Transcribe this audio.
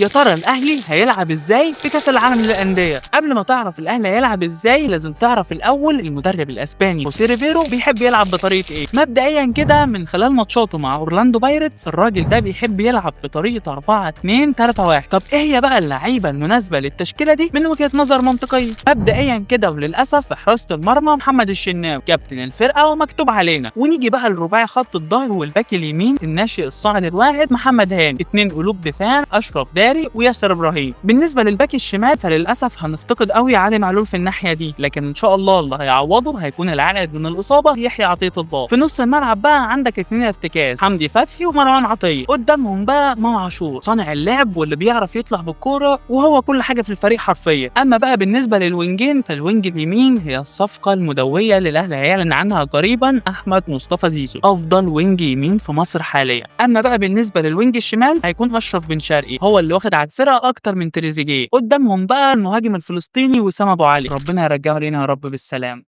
يا ترى الاهلي هيلعب ازاي في كاس العالم للاندية؟ قبل ما تعرف الاهلي هيلعب ازاي لازم تعرف الاول المدرب الاسباني خوسيه ريفيرو بيحب يلعب بطريقة ايه. مبدئيا كده من خلال ماتشاته مع اورلاندو بايرتس الراجل ده بيحب يلعب بطريقة 4-2-3-1. طب ايه هي بقى اللعيبة المناسبة للتشكيله دي من وجهه نظر منطقية؟ مبدئيا كده وللاسف في حراسة المرمى محمد الشناوي كابتن الفرقة ومكتوب علينا. ونيجي بقى لرباعي خط الظهر والباك اليمين الناشئ الصاعد الواعد محمد هاني، 2 قلوب دفاع اشرف داري وياسر ابراهيم. بالنسبة للباك الشمال فللاسف هنفتقد قوي علي معلول في الناحية دي، لكن ان شاء الله اللي هيعوضه هيكون العائد من الاصابة يحيى عطية الله. في نص الملعب بقى عندك 2 ارتكاز حمدي فتحي ومروان عطية، قدامهم بقى امام عاشور صانع اللعب واللي بيعرف يطلع بالكورة وهو كل حاجة في الفريق حرفيا. اما بقى بالنسبة للوينجين فال wing اليمين هي الصفقة المدويه اللي الاهلي هيعلن عنها قريبا احمد مصطفى زيزو، افضل wing يمين في مصر حاليا. اما بقى بالنسبة لل wing الشمال هيكون اشرف بن شرقي هو اللي واخد على الفرقة اكتر من تريزيجيه. قدامهم بقى المهاجم الفلسطيني وسام ابو علي، ربنا يرجعه لنا يا رب بالسلام.